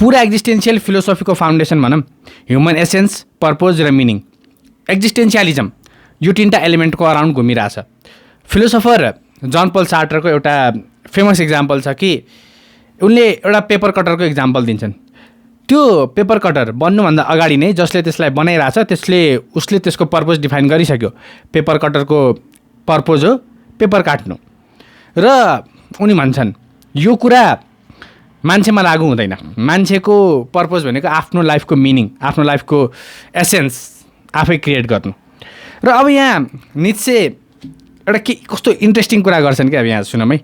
पुरा existential फिलोसफीको foundation भनौँ, human essence, purpose र मिनिङ, एक्जिस्टेन्सियलिजम, यो तीनटा एलिमेन्टको अराउन्ड घुमिरहेछ। फिलोसोफर जन पल सार्टरको एउटा फेमस इक्जाम्पल छ कि उनले एउटा पेपर कटरको इक्जाम्पल दिन्छन्। त्यो पेपर कटर बन्नुभन्दा अगाडि नै जसले त्यसलाई बनाइरहेछ उसले त्यसको पर्पोज डिफाइन गरिसक्यो। पेपर कटरको पर्पोज हो पेपर काट्नु, र उनी भन्छन् यो कुरा मान्छेमा लागु हुँदैन। मान्छेको पर्पोज भनेको आफ्नो लाइफको मिनिङ, आफ्नो लाइफको एसेन्स आफै क्रिएट गर्नु। र अब यहाँ नित्से एउटा के कस्तो इन्ट्रेस्टिङ कुरा गर्छन् कि अब यहाँ सुनौँ है।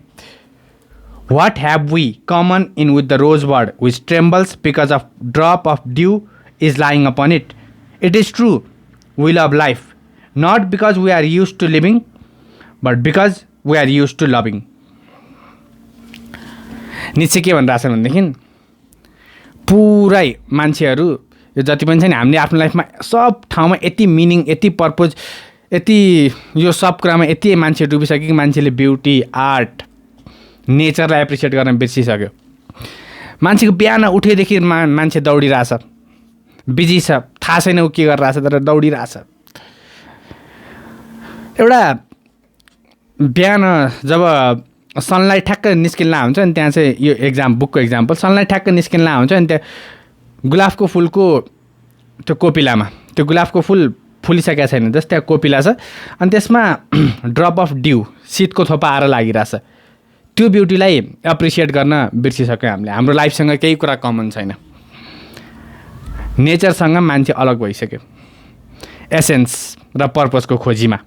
What have we common in with the rosebud which trembles because a drop of dew is lying upon it? It is true, we love life, not because we are used to living, but because we are used to loving. निश्चय के भनिरहेको छ भनेदेखि पुरै मान्छेहरू यो जति पनि छ नि हामीले आफ्नो लाइफमा सब ठाउँमा यति मिनिङ, यति पर्पोज, यति यो सब कुरामा यति मान्छे डुबिसक्यो कि मान्छेले ब्युटी, आर्ट, नेचरलाई एप्रिसिएट गर्न बिर्सिसक्यो। मान्छेको बिहान उठेदेखि मान्छे दौडिरहेछ, बिजी छ, थाहा छैन ऊ के गरिरहेछ तर दौडिरहेछ। एउटा बिहान जब सनलाइट ठ्याक्क निस्किँला हुन्छ नि, त्यहाँ चाहिँ यो बुकको इक्जाम्पल, सनलाइट ठ्याक्क निस्किँला हुन्छ अनि त्यहाँ गुलाबको फुलको त्यो कोपिलामा त्यो गुलाबको फुल फुलिसकेको छैन, जस्ट त्यहाँ कोपिला छ अनि त्यसमा ड्रप अफ ड्यू, शीतको थोपा आएर लागिरहेछ। त्यो ब्युटीलाई एप्रिसिएट गर्न बिर्सिसक्यो हामीले। हाम्रो लाइफसँग केही कुरा कमन छैन, नेचरसँग मान्छे अलग भइसक्यो एसेन्स र पर्पजको खोजीमा।